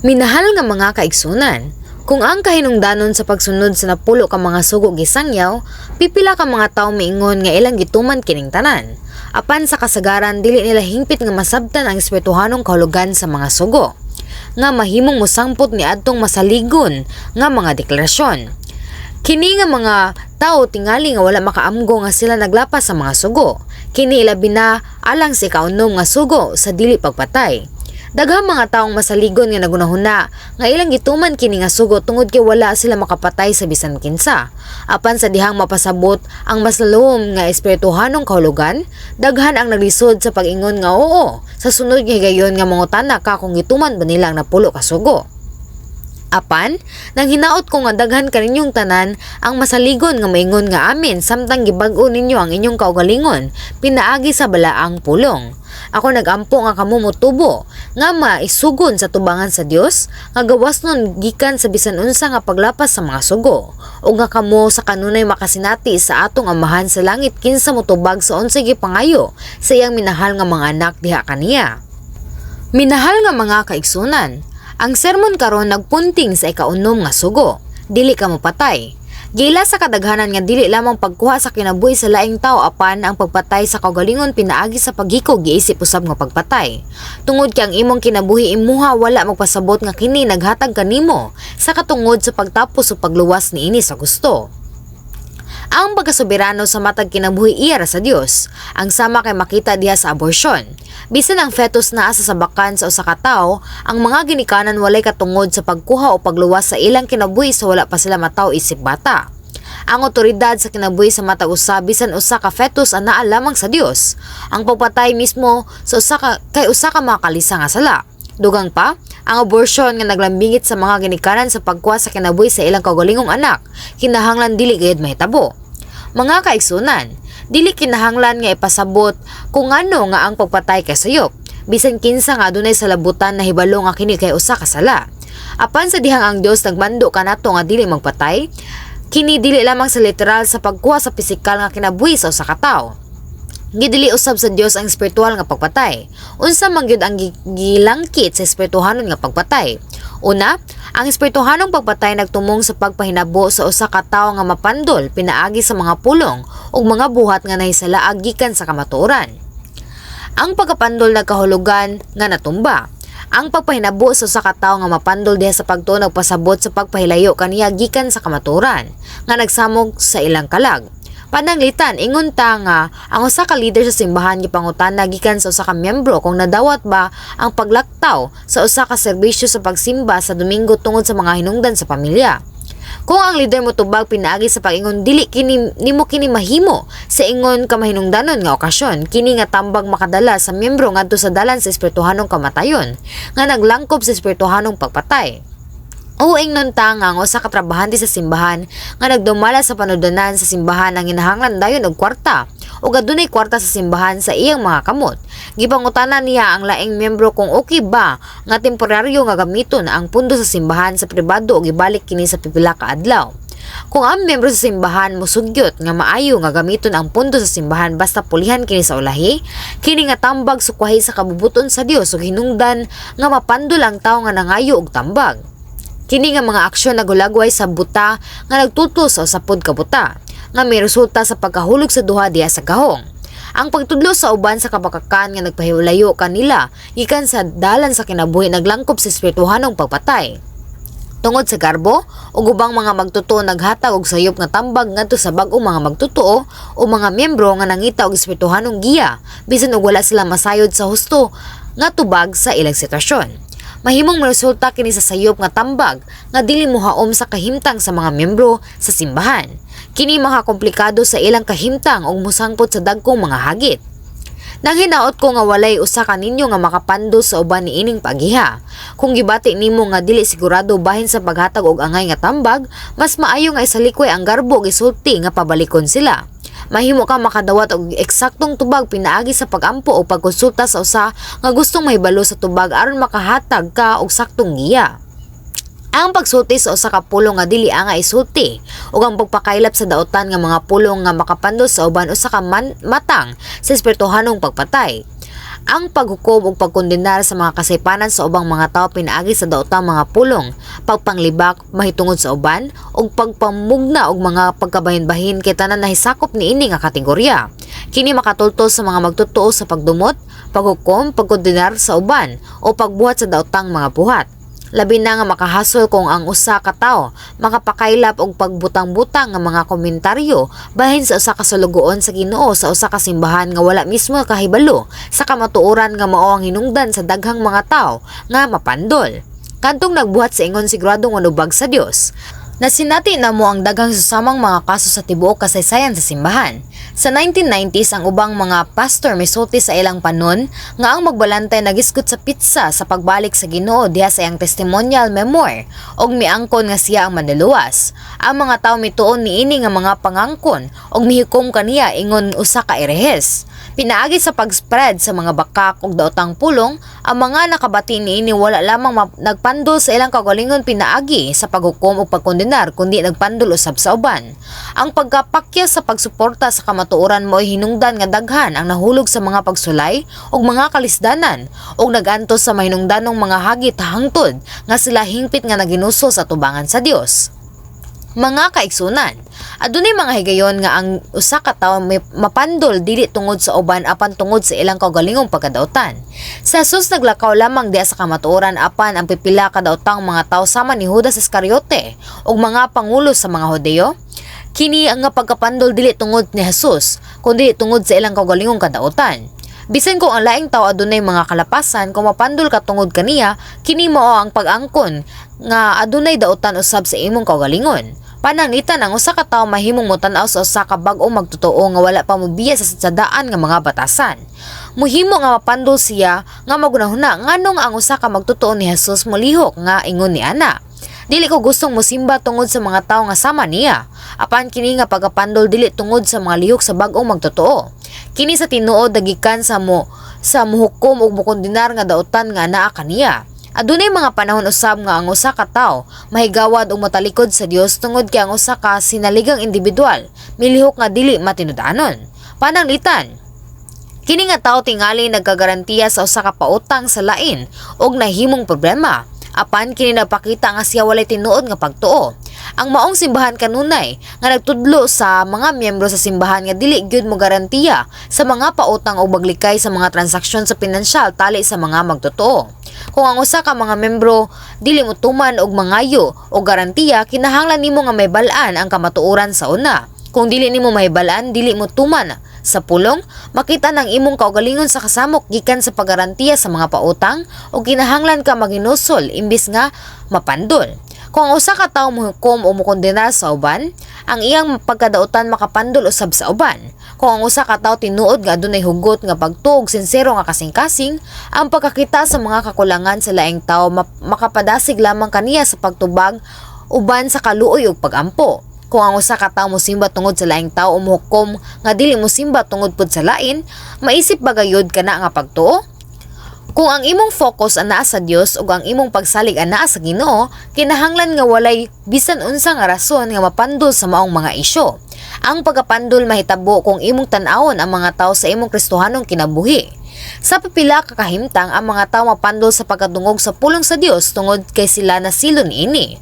Minahal nga mga kaigsunan, kung ang kahinungdanon sa pagsunod sa 10 ka mga sugo gisangyaw, pipila ka mga tawo miingon nga ilang gituman kining tanan. Apan sa kasagaran, dili nila hingpit nga masabtan ang espirituhanong kahulugan sa mga sugo nga mahimong mosangpot niadtong masaligon nga mga deklarasyon. Kini nga mga tao tingali nga wala makaamgo nga sila naglapas sa mga sugo. Kini ilabi na alang sa ikaunom nga sugo sa dili pagpatay. Daghang mga taong masaligon nga nagunahuna nga ilang gituman kini nga sugo tungod kay wala sila makapatay sa bisan kinsa. Apan sa dihang mapasabot ang mas lalom nga espirituhanong kahulugan, daghan ang naglisod sa pag-ingon nga oo sa sunod nga higayon nga mangutana ka kung gituman ba nila ang 10 ka sugo. Apan, nang hinaot ko nga daghan kaninyong tanan ang masaligon nga maingon nga amen samtang gibag-o ninyo ang inyong kaugalingon pinaagi sa balaang pulong. Ako nagampo nga kamo motubo nga maisugon sa tubangan sa Dios nga gawas nun gikan sa bisan unsa nga paglapas sa mga sugo, ug nga kamo sa kanunay makasinati sa atong Amahan sa langit, kinsa motubag sa unsay gipangayo sa iyang minahal nga mga anak diha kaniya. Minahal nga mga kaigsunan, ang sermon karon nagpunting sa ikaunom nga sugo, dili ka mopatay. Gila sa kadaghanan nga dili lamang pagkuha sa kinabuhi sa laing tao apan ang pagpatay sa kaugalingon pinaagi sa paghikog giisip usab nga pagpatay. Tungod kay ang imong kinabuhi imuha, wala magpasabot nga kini naghatag kanimo sa katungod sa pagtapos o pagluwas niini sa gusto. Ang pagkasoberano sa matag kinabuhi iya ra sa Dios. Ang sama kay makita diha sa abortion. Bisan ang fetus naa sa sabakan sa usa ka tawo, ang mga ginikanan walay katungod sa pagkuha o pagluwas sa ilang kinabuhi sa wala pa sila matawo isip bata. Ang otoridad sa kinabuhi sa matag usa, bisan usa ka fetus, anaa lamang sa Dios. Ang pagpatay mismo sa usa ka kay usa ka makalisa nga sala. Dugang pa, ang abortion nga naglambingit sa mga ginikanan sa pagkuha sa kinabuhi sa ilang kaugalingong anak, kinahanglan dili gayud mahitabo. Mga kaigsunan, dili kinahanglan nga ipasabot kung ano nga ang pagpatay kay sayop. Bisan kinsa nga adunay salabutan, nahibalo nga kini kay usa ka sala. Apan sa dihang ang Dios nagmando kanato nga dili magpatay, kini dili lamang sa literal sa pagkuha sa pisikal nga kinabuhi sa usa ka tawo. Gidili usab sa Dios ang espiritual nga pagpatay. Unsa man gyud ang gilangkit sa espirituhanon nga pagpatay? Una, ang espirituhanong pagpatay nagtumong sa pagpahinabo sa usa ka tawo nga mapandol pinaagi sa mga pulong ug mga buhat nga nahisalaag gikan sa kamatuoran. Ang pagkapandol nagkahulugan nga natumba. Ang pagpahinabo sa usa ka tawo nga mapandol diha sa pagtuo nagpasabot sa pagpahilayo kaniya gikan sa kamatuoran nga nagsamog sa ilang kalag. Pananglitan, ingon ta nga ang usa ka leader sa simbahan gipangutana gikan sa usa ka miyembro kung nadawat ba ang paglaktaw sa usa ka serbisyo sa pagsimba sa Domingo tungod sa mga hinungdan sa pamilya. Kung ang leader motubag pinaagi sa pag-ingon, "Dili kini nimo kini mahimo sa ingon ka mahinungdanon nga okasyon," kini nga tambag makadala sa miyembro ngadto sa dalan sa espirituhanong kamatayon nga naglangkob sa espirituhanong pagpatay. O ingnon ta nga ang usa ka trabahante sa simbahan nga nagdumala sa panudanan sa simbahan ang ginahanglan dayon og kwarta ug adunay kwarta sa simbahan sa iyang mga kamot. Gipangutana niya ang laing miyembro kung okay ba nga temporaryo nga gamiton ang pundo sa simbahan sa pribado ug ibalik kini sa pipila ka adlaw. Kung ang miyembro sa simbahan mosugyot nga maayo nga gamiton ang pundo sa simbahan basta pulihan kini sa ulahi, kini nga tambag sukwahi sa kabubuton sa Dios ug hinungdan nga mapandol ang tawo nga nangayo og tambag. Kini nga mga aksyon nagulagway sa buta nga nagtutol sa usa pod ka buta nga may resulta sa pagkahulog sa duha diha sa gahong. Ang pagtudlo sa uban sa kabakakan nga nagpahilayo kanila gikan sa dalan sa kinabuhi naglangkob sa espirituhanong pagpatay. Tungod sa garbo ug ubang mga magtotoo naghatag og sayop nga tambag ngadto sa bag-ong mga magtotoo o mga miyembro nga nangita og espirituhanong giya bisan og wala sila masayod sa husto nga tubag sa ilang sitwasyon. Mahimong maresulta kini sa sayop nga tambag nga dili mohaom sa kahimtang sa mga miyembro sa simbahan. Kini makakomplikado sa ilang kahimtang ug mosangpot sa dagkong mga hagit. Nang hinaot ko nga walay usa ka ninyo nga makapando sa uban niining pagiha. Kung gibati nimo nga dili sigurado bahin sa paghatag og angay nga tambag, mas maayo nga isalikway ang garbo ug isulti nga pabalikon sila. Mahimo ka makadawat og eksaktong tubag pinaagi sa pagampo o pagkonsulta sa usa nga gustong mahibalo sa tubag aron makahatag ka og saktong giya. Ang pagsulti sa usa ka pulong nga dili angay isulti ug ang pagpakaylap sa daotan nga mga pulong nga makapando sa uban usa ka matang sa espirituhanong pagpatay. Ang paghukom ug pagkondenar sa mga kasaypanan sa ubang mga tawo pinaagi sa daotang mga pulong, pagpanglibak mahitungod sa uban, ug pagpamugna og mga pagkabahin-bahin kay tanan nahisakop niini nga kategorya. Kini makatultol sa mga magtotoo sa pagdumot, paghukom, pagkondenar sa uban, o pagbuhat sa daotang mga buhat. Labi na nga makahasol kung ang usa ka tawo makapakaylap og pagbutang-butang nga mga komentaryo bahin sa usa ka sulugoon sa Ginoo sa usa ka simbahan nga wala mismo kahibalo sa kamatuoran nga mao ang hinungdan sa daghang mga tawo nga mapandol. Kadtong nagbuhat sa ingon siguradong manubag sa Dios. Nasinati namo ang daghang susamang mga kaso sa tibuok kasaysayan sa simbahan. Sa 1990s, ang ubang mga pastor misulti sa ilang panon nga ang magbalantay nagisgot sa petsa sa pagbalik sa Ginoo diha sa iyang testimonial memoir ug miangkon nga siya ang manluluwas. Ang mga tawo mituon niini nga mga pangangkon ug mihukom kaniya ingon usa ka erehes. Pinaagi sa pag-spread sa mga bakak ug daotang pulong, ang mga nakabati niini wala lamang nagpandol sa ilang kaugalingon pinaagi sa paghukom ug pagkondenar kundi nagpandol usab sa uban. Ang pagkapakya sa pagsuporta sa kamatuoran mo'y hinungdan nga daghan ang nahulog sa mga pagsulay ug mga kalisdanan ug nagantos sa mahinungdanong mga hagit hangtod nga sila hingpit nga naginusol sa atubangan sa Dios. Mga kaigsunan, adunay mga higayon nga ang usa ka tawo may mapandol dili tungod sa uban apan tungod sa ilang kaugalingong pagkadautan. Si Jesus naglakaw lamang diha sa kamatuoran, apan ang pipila ka daotang mga tawo sama ni Judas Iscariote ug mga pangulo sa mga Hudiyo, kini ang nga pagkapandol dili tungod ni Jesus kundi tungod sa ilang kaugalingong kadautan. Bisan kung ang laing tao adunay mga kalapasan, kung mapandol ka tungod kaniya, kini mao ang pag-angkon nga adunay dautan usab sa imong kaugalingon. Pananglitan, ang usa ka tawo mahimong motan-aw sa usa ka bag-ong magtotoo nga wala pa mobiya sa daan nga mga batasan. Muhimo nga mapandol siya nga magunahuna nganong ang usa ka magtotoo ni Jesus molihok nga ingon ni ana. "Dili ko gustong mosimba tungod sa mga tawo nga sama niya." Apan kini nga pagkapandol dili tungod sa mga lihok sa bag-ong magtotoo. Kini sa tinuod nagikan sa muhukom ug mukondenar nga dautan nga naa kaniya. Adunay mga panahon usab nga ang usa ka tawo mahigawad ug motalikod sa Dios tungod kay ang usa ka sinaligang individual milihok nga dili matinud-anon. Pananglitan, kini nga tawo tingali nagkagarantiya sa usa ka pautang sa lain ug nahimong problema. Apan kini nagpakita nga siya walay tinuod nga pagtuo. Ang maong simbahan kanunay nga nagtudlo sa mga miyembro sa simbahan nga dili gyud mo garantiya sa mga pautang o maglikay sa mga transaksyon sa pinansyal tali sa mga magtotoo. Kung ang usa ka mga membro dili mo tuman og mangayo o garantiya, kinahanglan nimo nga mahibal-an ang kamatuoran sa una. Kung dili nimo mahibal-an, dili mo tuman sa pulong, makita ng imong kaugalingon sa kasamok gikan sa paggarantiya sa mga pautang o kinahanglan ka maginusol imbis nga mapandol. Kung ang usa ka tawo mohukom o mokondenar sa uban, ang iyang pagkadautan makapandol usab sa uban. Kung ang usa ka tawo tinuod nga adunay hugot nga pagtuo ug sinsero nga kasing-kasing, ang pagkakita sa mga kakulangan sa laing tawo makapadasig lamang kaniya sa pagtubag uban sa kaluoy ug pagampo. Kung ang usa ka tawo mosimba tungod sa laing tawo o mohukom nga dili mosimba tungod pud sa lain, maisip ba gayud kana nga pagtuo? Kung ang imong focus anaa sa Dios ug ang imong pagsalig anaa sa Ginoo, kinahanglan nga walay bisan unsa nga rason nga mapandol sa maong mga isyu. Ang pagkapandol mahitabo kung imong tan-awon ang mga tawo sa imong Kristohanong kinabuhi. Sa pipila ka kahimtang, ang mga tawo mapandol sa pagkadungog sa pulong sa Dios tungod kay sila nasilo niini.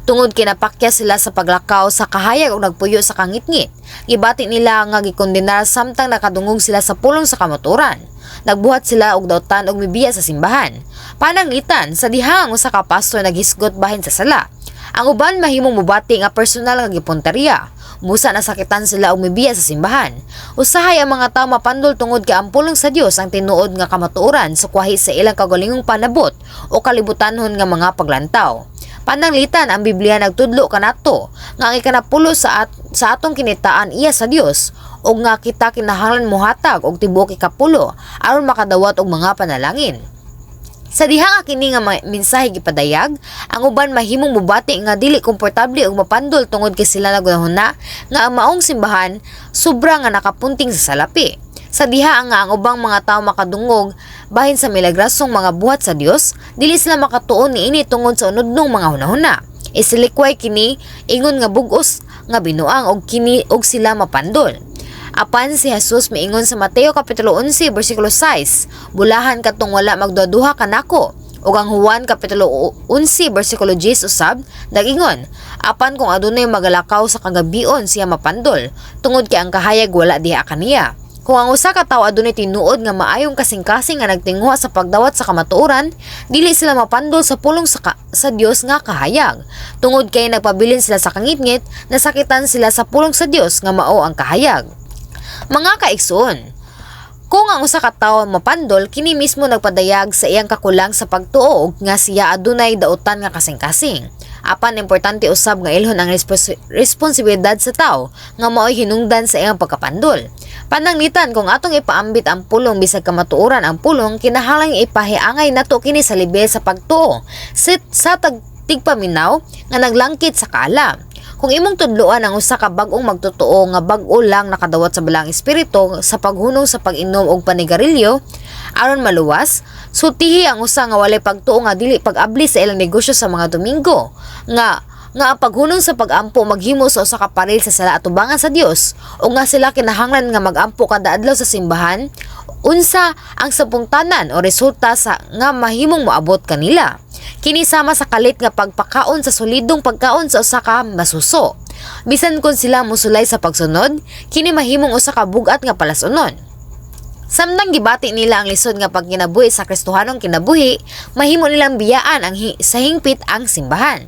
Tungod kay napakya sila sa paglakaw sa kahayag o nagpuyo sa kangitngit. Gibati nila nga gikondenar samtang nakadungog sila sa pulong sa kamatuoran. Nagbuhat sila og dautan og mibiya sa simbahan. Pananglitan, sa diha ang usa ka pastor naghisgot bahin sa sala, ang uban mahimong mobati nga personal nga gipunteriya. Busa nasakitan sila og mibiya sa simbahan. Usahay ang mga tao mapandol tungod kay ang pulong sa Dios ang tinuod nga kamatuoran sukwahi sa ilang kaugalingong panabot o kalibutanhon nga mga paglantaw. Pananglitan, ang Biblia nagtudlo kanato nga ang ikanapulo sa atong kinitaan iya sa Dios ug nga kita kinahanglan mohatag og tibuok ikapulo aron makadawat og mga panalangin. Sa diha nga kini nga mensahe gipadayag, ang uban mahimong mobati nga dili komportable ug mapandol tungod kay sila nagunahuna nga ang maong simbahan sobra nga nakapunting sa salapi. Sa diha nga ang ubang mga tawo makadungog bahin sa milagrasong mga buhat sa Dios, dili sila makatuon niini tungod sa unudnong mga hunahuna. Isilikway kini ingon nga bug-os nga binuang og kini og sila mapandol. Apan si Jesus miingon sa Mateo kapitulo 11 bersikulo 6, "Bulahan katong wala magduhaduha kanako." Ug ang Juan kapitulo 11 bersikulo 10 usab nag-ingon, "Apan kung adunay magalakaw sa kagabion, siya mapandol, tungod kay ang kahayag wala diha kaniya." Kung ang usa ka tawo adunay tinuod nga maayong kasing-kasing nga nagtinguha sa pagdawat sa kamatuoran, dili sila mapandol sa pulong sa Dios nga kahayag. Tungod kay nagpabilin sila sa kangitngit, nasakitan sila sa pulong sa Dios nga mao ang kahayag. Mga kaigsoon, kung ang usa ka tawo mapandol, kini mismo nagpadayag sa iyang kakulang sa pagtuo ug nga siya adunay dautan nga kasing-kasing. Apan importante usab nga ilhon ang responsibilidad sa tawo nga mao'y hinungdan sa iyang pagkapandol. Pananglitan kung atong ipaambit ang pulong, bisag kamatuoran ang pulong, kinahanglan ipahiangay nato kini sa lebel sa pagtuo sa tigpaminaw nga naglangkit sa kaalam. Kung imong tudloan ang usa ka bag-ong magtotoo nga bag-o lang nakadawat sa Balaang Espiritu sa paghunong sa pag-inom og panigarilyo aron maluwas, sultihi ang usa nga walay pagtuo nga dili pag-abli sa ilang negosyo sa mga Domingo, nga nga ang paghunong sa pag-ampo maghimo sa usa ka paril sa sala atubangan sa Dios, o nga sila kinahanglan nga mag-ampo kada adlaw sa simbahan, unsa ang sapungtanan o resulta sa nga mahimong moabot kanila? Kini sama sa kalit nga pagpakaon sa solidong pagkaon sa usa ka masuso. Bisan kung sila mosulay sa pagsunod, kini mahimong usa ka bug-at nga palas-unon. Samtang gibati nila ang lisod nga pagkinabuhi sa Kristohanong kinabuhi, mahimo nilang biyaan ang sa hingpit ang simbahan.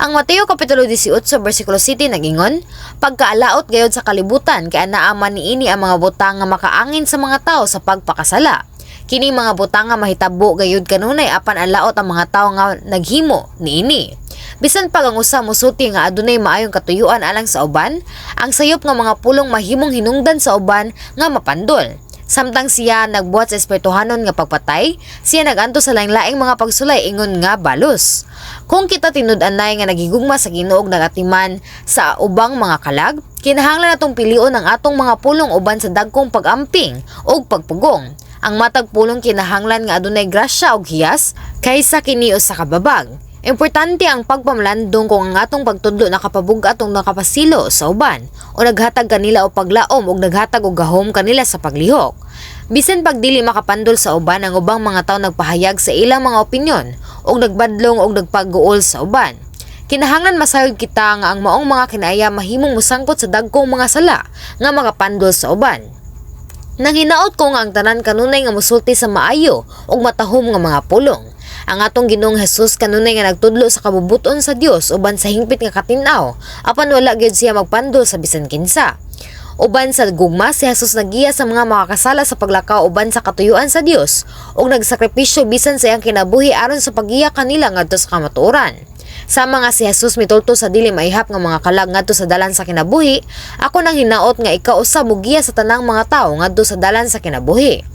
Ang Mateo kapitulo 18 bersikulo 7 nagingon, "Pagkaalaot gayod sa kalibutan kay anaa man niini ang mga butang nga makaangin sa mga tao sa pagpakasala. Kini mga butang nga mahitabo gayud kanunay, apan alaot ang mga tawo nga naghimo niini." Bisan pag ang usa mosulti nga adunay maayong katuyuan alang sa uban, ang sayop nga mga pulong mahimong hinungdan sa uban nga mapandol. Samtang siya nagbuhat sa espirituhanon nga pagpatay, siya nagantos sa laing-laing mga pagsulay ingon nga balos. Kung kita tinud-anay nga nagigugma sa Ginoo ug nagatiman sa ubang mga kalag, kinahanglan natong pilion ang atong mga pulong uban sa dagkong pag-amping ug pagpugong. Ang matag pulong kinahanglan nga adunay grasya ug hiyas kaysa kini usa ka babag. Importante ang pagpamalandong kung ang atong pagtudlo nakapabug-at o nakapasilo sa uban o naghatag kanila og paglaom o naghatag og gahom kanila sa paglihok. Bisan pag dili makapandol sa uban, ang ubang mga tawo nagpahayag sa ilang mga opinyon o nagbadlong o nagpag-uol sa uban. Kinahanglan masayod kita nga ang maong mga kinaiya mahimong mosangkot sa dagkong mga sala nga makapandol sa uban. Nang hinaot ko nga ang tanan kanunay nga mosulti sa maayo ug matahom nga mga pulong. Ang atong Ginoong Jesus kanunay nga nagtudlo sa kabubuton sa Dios uban sa hingpit nga katin-aw, apan wala gyud siya magpandol sa bisan kinsa. Uban sa gugma, si Jesus nagiya sa mga makakasala sa paglakaw uban sa katuyuan sa Dios ug nagsakripisyo bisan sa iyang kinabuhi aron sa paggiya kanila ngadto sa kamatuoran. Sama nga si Jesus mitulto sa dili maihap nga mga kalag ngadto sa dalan sa kinabuhi, ako nang hinaot nga ikaw usab mogiya sa tanang mga tawo ngadto sa dalan sa kinabuhi.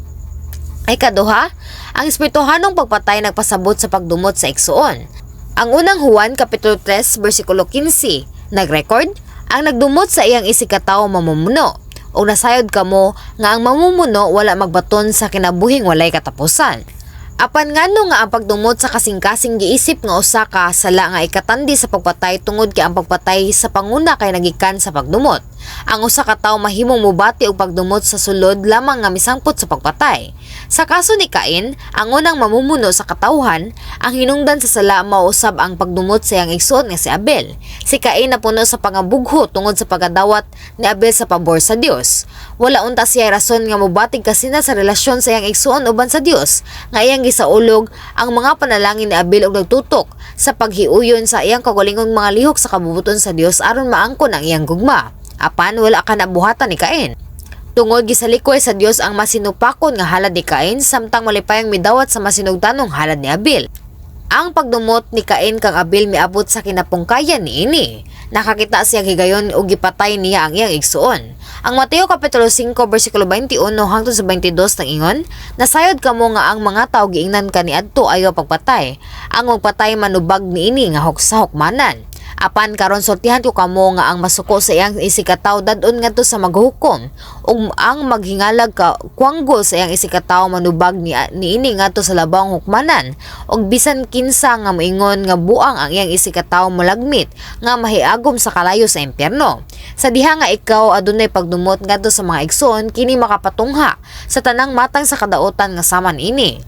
Ay kaduha, ang espirituhanong pagpatay nagpasabot sa pagdumot sa igsuon. Ang Unang Juan kapitulo 3 bersikulo 15 nag-record, "Ang nagdumot sa iyang isigkatawo mamumuno. O nasayod kamo nga ang mamumuno wala magbaton sa kinabuhing walay katapusan." Apan ngano nga ang pagdumot sa kasing-kasing giisip nga usa ka sala nga ikatandi sa pagpatay? Tungod kay ang pagpatay sa panguna kay nagikan sa pagdumot. Ang usa ka tawo mahimong mobati og pagdumot sa sulod lamang nga misangpot sa pagpatay. Sa kaso ni Cain, ang unang mamumuno sa katawhan, ang hinungdan sa sala mao usab ang pagdumot sa iyang igsoon nga si Abel. Si Cain napuno sa pangabugho tungod sa pagkadawat ni Abel sa pabor sa Dios. Wala unta siya rason nga mobatig kasina sa relasyon sa iyang igsoon uban sa Dios, nga iyang gisaulog ang mga panalangin ni Abel og nagtutok sa paghiuyon sa iyang kaugalingong mga lihok sa kabubuton sa Dios aron maangkon ang iyang gugma. Apan wala kana buhatan ni Cain. Tungod gisalikway sa Dios ang masinupakon nga halad ni Cain samtang malipayong midawat sa masinugtanong halad ni Abel. Ang pagdumot ni Cain kang Abel miabot sa kinapungkayan niini. Nakakita siya higayon ug gipatay niya ang iyang igsuon. Ang Mateo kapitulo 5 bersikulo 21 hangtod sa 22 nag-ingon, "Nasayod kamo nga ang mga tawo giingnan kaniadto, 'Ayaw pagpatay. Ang magpatay manubag niini nga sa hukmanan. Apan karon sultihan ko kamo nga ang masuko sa iyang isigkatawo dad-on ngadto sa maghukom, ug ang maghingalag ka kwanggol sa iyang isigkatawo manubag ni niini ngadto sa labawng hukmanan, ug bisan kinsa nga moingon nga buang ang iyang isigkatawo molagmit nga mahiagom sa kalayo sa impyerno. Sa diha nga ikaw adunay pagdumot ngadto sa mga igsoon, kini makapatungha sa tanang matang sa kadautan nga sama niini.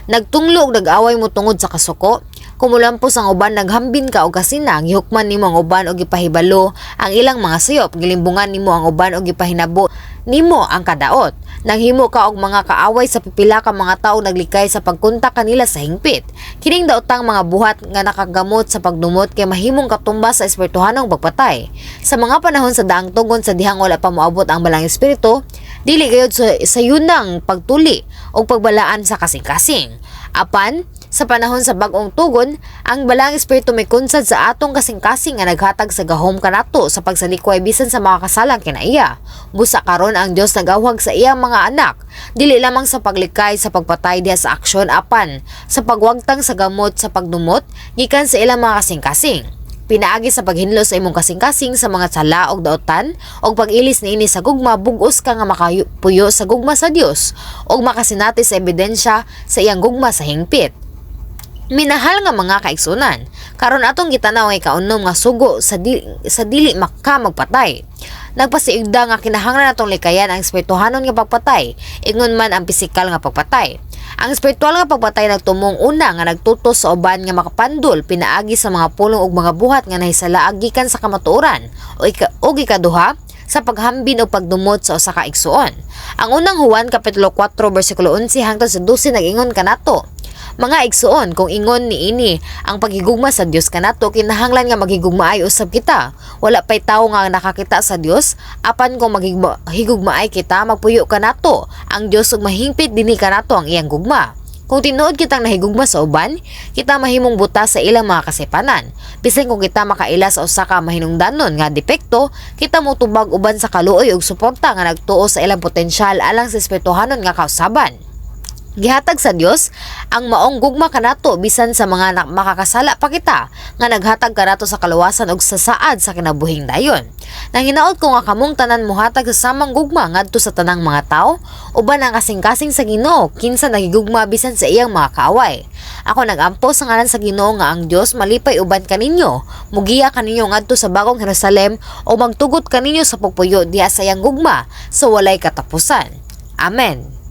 Nagtunglo og nag-away mo tungod sa kasuko? Kumulampo ang uban, naghambin ka og kasina, gihukman nimo ang uban og gipahibalo ang ilang mga sayop, gilimbungan nimo ang uban og gipahinabo nimo ang kadaot. Nanghimo ka og mga kaaway sa pipila ka mga tawo, naglikay sa pagkontak kanila sa hingpit. Kining daotang mga buhat nga nakagamot sa pagdumot kay mahimong katumbas sa espirituhanong pagpatay. Sa mga panahon sa daang tugon, sa dihang wala pa moabot ang Balaang Espiritu, dili gayud sa yunang pagtuli o pagbalaan sa kasing-kasing. Apan sa panahon sa bag-ong tugon, ang Balaang Espiritu may kunsad sa atong kasing-kasing nga naghatag sa gahom kanato sa pagsalikway bisan sa mga kasalang kinaiya. Busa karon ang Dios nag-awhag sa iyang mga anak, dili lamang sa paglikay sa pagpatay diha sa aksyon apan sa pagwagtang sa gamot sa pagdumot gikan sa ilang mga kasing-kasing. Pinaagi sa paghinlo sa imong kasing-kasing sa mga sala og daotan og pag-ilis niini sa gugma, bug-os ka nga makapuyo sa gugma sa Dios ug makasinati sa ebidensya sa iyang gugma sa hingpit. Minahal nga mga kaigsunan, karon atong gitanaw ang ikaunom nga sugo sa dili maka magpatay. Nagpasiugda nga kinahanglan natong likayan ang espirituhanon nga pagpatay, ingon man ang pisikal nga pagpatay. Ang espiritual nga pagpatay nagtumong una nga nagtutos sa uban nga makapandol pinaagi sa mga pulong ug mga buhat nga nahisalaag gikan sa kamatuoran o ikaduha sa paghambin o pagdumot sa usa ka igsuon. Ang Unang Juan kapitulo 4 bersikulo 11 hangtod sa 12 nag-ingon kanato: "Mga igsuon, kung ingon niini ang paghigugma sa Dios kanato, kinahanglan nga maghigugmaay usab kita. Wala pay tawo nga nakakita sa Dios, apan kung maghigugmaay kita, magpuyo kanato ang Dios ug mahingpit dinhi kanato ang iyang gugma." Kung tinuod kitang nahigugma sa uban, kita mahimong butas sa ilang mga kasipanan. Bisan kung kita makaila sa usa ka mahinungdanon nga depekto, kita motubag uban sa kaluoy ug suporta nga nagtuo sa ilang potensyal alang sa espirituhanon nga kausaban. Gihatag sa Dios ang maong gugma kanato bisan sa mga makakasala pa kita, nga naghatag kanato sa kaluwasan ug sa saad sa kinabuhing dayon. Nanginaot ko nga kamong tanan mohatag sa samang gugma ngadto sa tanang mga tawo uban ang kasing-kasing sa Ginoo, kinsa nagigugma bisan sa iyang mga kaaway. Ako nagampo sa ngalan sa Ginoo nga ang Dios malipay uban kaninyo, mugiya kaninyo ngadto sa bagong Jerusalem o magtugot kaninyo sa pagpuyo diha sa iyang gugma sa walay katapusan. Amen.